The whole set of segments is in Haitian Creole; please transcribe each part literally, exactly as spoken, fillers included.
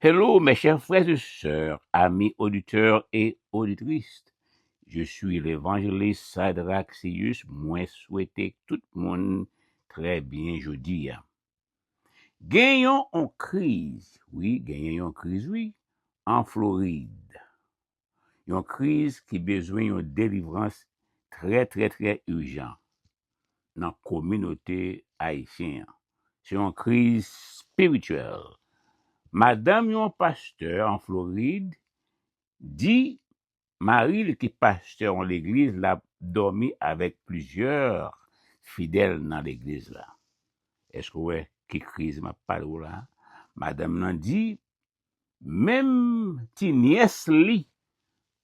Hello, mes chers frères et sœurs, amis auditeurs et auditrices. Je suis l'évangéliste Sadrachius. Mwen swete tout moun trè byen jodi a. Genyen yon kriz, wi, genyen yon kriz, wi, an Florid. Yon kriz ki bezwen yon delivrans trè, trè, trè ijan nan kominote ayisyen an. Se yon kriz espirityèl. Madanm yon pastè an Florid di mari l ki pastè yon legliz l ap dòmi avèk plizyè fidèl nan legliz la. Èske w wè ki kriz m ap pale w la? Madanm nan di, menm ti nyès li,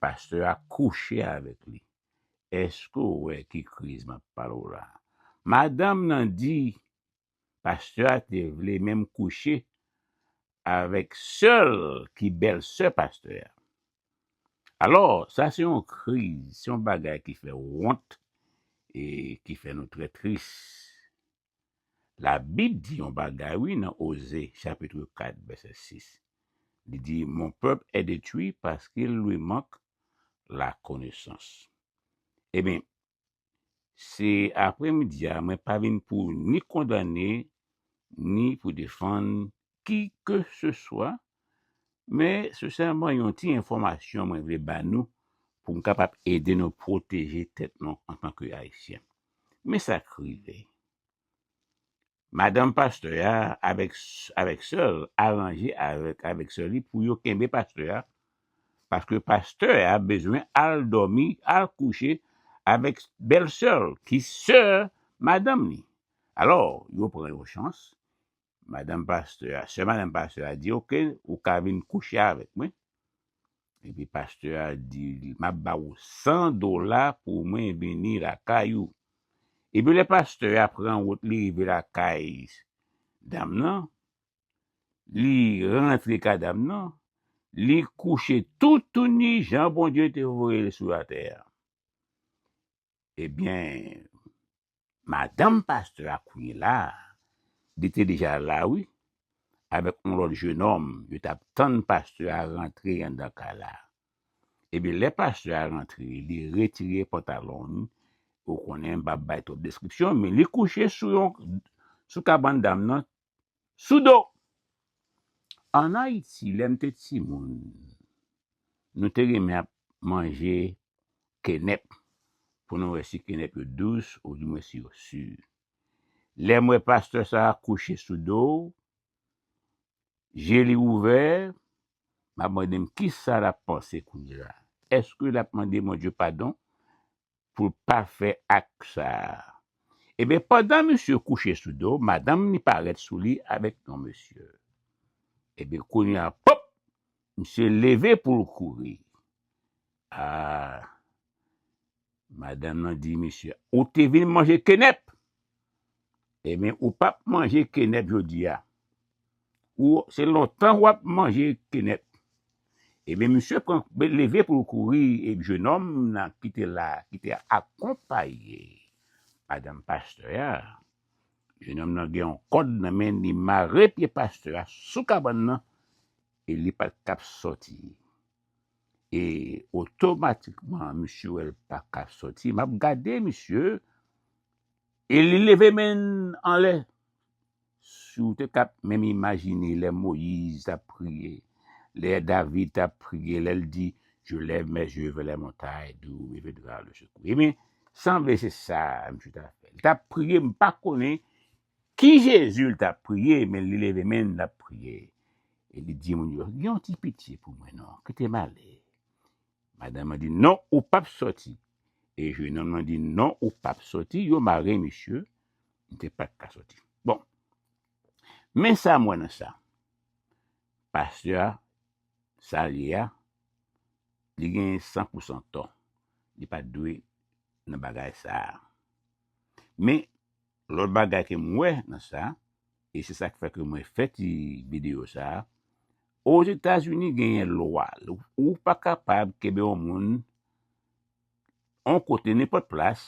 pastè a kouche avèk li. Èske w wè ki kriz m ap pale w la? Madanm nan di, pastè a te vle menm kouche avèk sè l ki bèlsè pastè a. Alò, sa se yon kriz, se yon bagay ki fè wont e ki fè nou trè tris. Labib di yon bagay, wi, nan Oze, chapit kat, vèsè sis. Li di, Mon peuple est détruit parce qu'il lui manque la connaissance. Ebyen, se apremidi a, mwen pa vin pou ni kondane, ni pou defann ki ke se swa, men se sèlman yon ti enfòmasyon mwen vle ba nou pou m kapab ede nou pwoteje tèt nou antanke Ayisyen. Men sa k rive. Madanm pastè a avèk, avèk sè l aranje avèk, avèk sè li pou yo kenbe pastè a, paske pastè a bezwen al dòmi, al kouche avèk bèlsè l ki sè madanm li. Alò, yo pran yon chans. Madanm pastè a, sè madanm pastè a di, "Oke, ou ka vin kouche avèk mwen." Epi pastè a di, "M ap ba ou san dola pou mwen vini lakay ou." Epi lè pastè a pran wout, li rive lakay dam nan, li rantre kay dam nan, li kouche toutouni jan Bondye te voye l sou latè a. Ebyen, madanm pastè a kounye la, li te deja la, wi, avèk yon lòt jenòm, yo t ap tann pastè a rantre anndan kay la. Ebyen, lè pastè a rantre, li retire pantalon l, ou konnen, m p ap bay twòp deskripsyon, men li kouche sou yon, sou kabann dam nan, sou do. Ann Ayiti, lè m te timoun, nou te renmen ap manje kenèp pou nou wè si kenèp yo dous oudimwen si yo si. Lè m wè pastè sa a kouche sou do, je li ouvè, m ap mande m kisa l ap panse kounye la. Èske l ap mande Bondye padon pou l pa fè ak sa a? Ebyen, pandan misye kouche sou do, madanm li parèt sou li avèk yon mesye. Ebyen, kounye a, pòp! Misye leve pou l kouri. A! Madanm nan di misye, "Ou te vin manje kenèp? Ebyen, ou p ap manje kenèp jodi a. Ou, se lontan w ap manje kenèp." Ebyen, misye pran, leve pou l kouri, e jenòm nan ki te la, ki te akonpaye madanm pastè a. Jenòm nan gen yon kòd nan men li, mare pye pastè a sou kabann nan, e li pa t kab sòti. E otomatikman, misye wè l pa ka sòti. M ap gade misye, e li leve men l anlè. Si w te kab menm imajine lè Moyiz t ap priye, lè David t ap priye, lè l di, "Je lève mes yeux vers les montagnes, d'où me viendra le secours." Ebyen, sanble se sa misye t ap fè. Li t ap priye, m pa konnen ki Jezi l t ap priye, men li leve men l, l ap priye. E li di moun yo, "Gen yon ti pitye pou mwen non, kite m ale." Madanm nan di, "Non, ou p ap sòti." E jenòm nan di, "Non, ou p ap sòti." Yo mare misye, li te pa t ka sòti. Bon, men sa m wè nan sa. Pastè a, sa l ye a, li gen san pou san tò. Li pa t dwe nan bagay sa a. Men, lòt bagay ke m wè nan sa, e se sa k fè ke mwen fè ti videyo sa a, Ozetazini genyen lwa, ou pa kapab kenbe yon moun yon kote, nenpòt plas,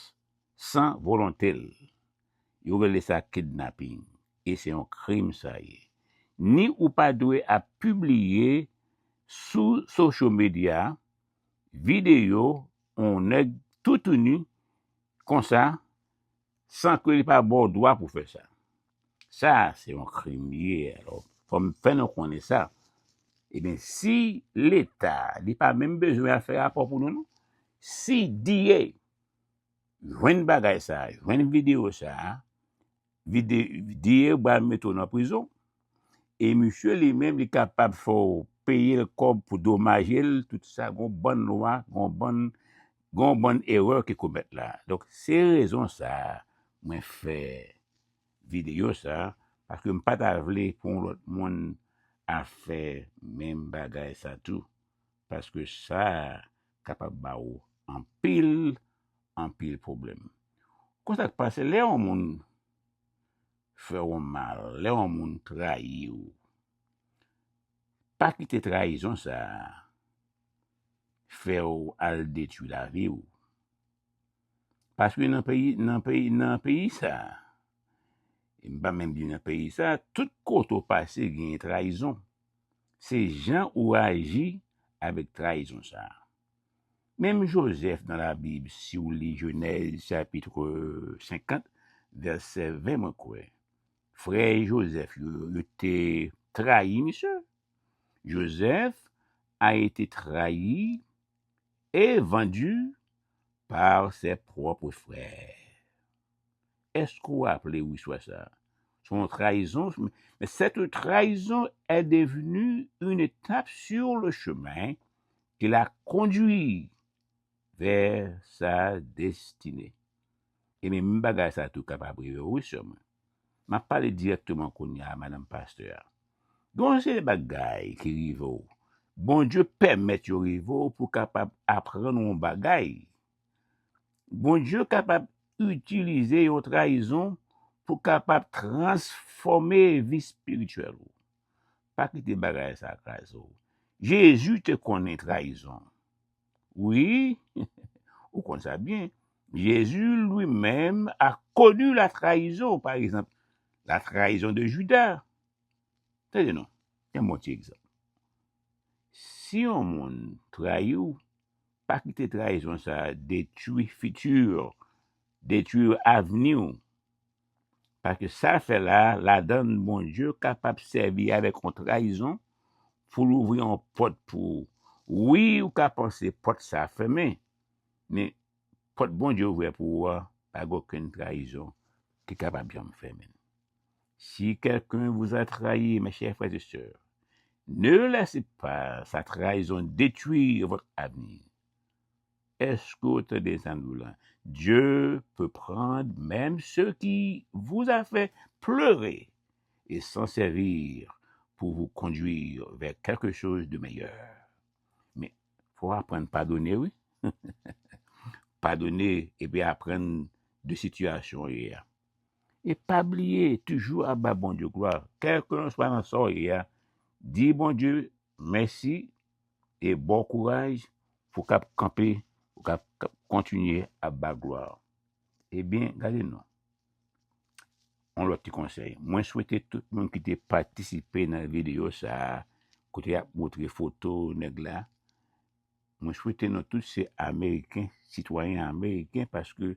san volonte l. Yo rele sa kidnaping, e se yon krim sa ye. ni ou pa dwe ap pibliye sou social media videyo yon nèg toutouni konsa, san ke li pa ba w dwa pou fè sa. Sa se yon krim li ye. Alò, fò m fè nou konnen sa. Ebyen, si Leta, li pa menm bezwen al fè rapò pou nou, non. Si D A jwenn bagay sa, jwenn videyo sa, vide, D A pral mete w nan prizon. E misye li menm, li kapab fè w peye l kòb pou domaje l, tout sa, gon bann lwa, gon bann, gon bann erè ki komèt la. Donk, se rezon sa, mwen fè videyo sa, paske m pa ta vle pou yon lòt moun a fè menm bagay sa tou. Paske sa kapab ba w anpil, anpil pwoblèm. Konsa k pase, lè yon moun fè w mal, lè yon moun trayi w, pa kite trayizon sa fè w al detwi lavi w. Paske nan peyi, nan peyi, nan peyi sa, e m pa menm di nan peyi sa, tout kote w pase genyen trayizon. Se jan ou aji avèk trayizon sa. Menm Jozèf nan Labib, si w li Jenèz chapit senkant, vèsè ven, mwen kwè, frè Jozèf yo, yo te trayi misye. Joseph a été trahi et vendu par ses propres frères. Èske w raple w istwa sa? Se yon trayizon, mais cette trahison est devenue une étape sur le chemin qui l'a conduit vers sa destinée. E menm bagay sa tou kapab rive w, wi, sè mwen. M ap pale dirèkteman kounye a, madanm pastè a. Gen yon seri de bagay ki rive w. Bondye pèmèt yo rive w pou kapab aprann w yon bagay. Bondye kapab itilize yon trayizon pou kapab transfòme vi espirityèl ou. Pa kite bagay sa kraze w. Jezi te konnen trayizon. Wi, ou konn sa byen. Jésus lui-même a connu la trahison, par exemple, la trahison de Judas. Tande non, yon bon ti egzanp. Si yon moun trayi w, pa kite trayizon sa a detwi fiti, detwi avni w. Paske sa l fè la a, ladan l, Bondye kapab sèvi avèk yon trayizon pou l ouvri yon pòt pou ou. Wi, ou ka panse pòt sa a fèmen, men pòt Bondye ouvè pou ou a, pa gen okenn trayizon ki kapab janm fèmen l. Si quelqu'un vous a trahi, mes chers frères et sœurs, ne laissez pas sa trahison détruire votre avenir. Èske w tande sa m di w la? Dieu peut prendre même ce qui vous a fait pleurer et s'en servir pour vous conduire vers quelque chose de meilleur. Men, fò w aprann padone, wi. Padone epi aprann de sitiyasyon w ye a. E pa bliye, toujou ap ba Bondye glwa, kèlkeswa nan sa w ye a, di Bondye mèsi e bon kouraj pou w kab kanpe, pou w kab, kab kontinye ap ba glwa. Ebyen, gade non. Yon lòt ti konsèy. Mwen swete tout moun ki te patisipe nan videyo sa a, kote y ap montre foto nèg la, mwen swete nou tout se Ameriken, sitwayen ameriken, paske,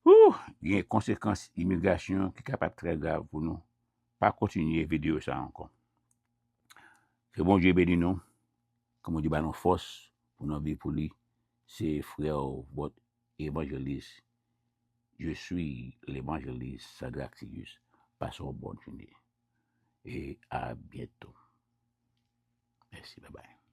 wouh, gen konsekans imigrasyon ki kapab trè grav pou nou. Pa kontinye videyo sa a ankò. Ke Bondye beni nou, ke Bondye ba nou fòs pou nou viv pou li. Se frè w, vòt evanjelis, je suis l'évangéliste Sadrac Tius. Passez une bonne journée et à bientôt. Merci, bye bye.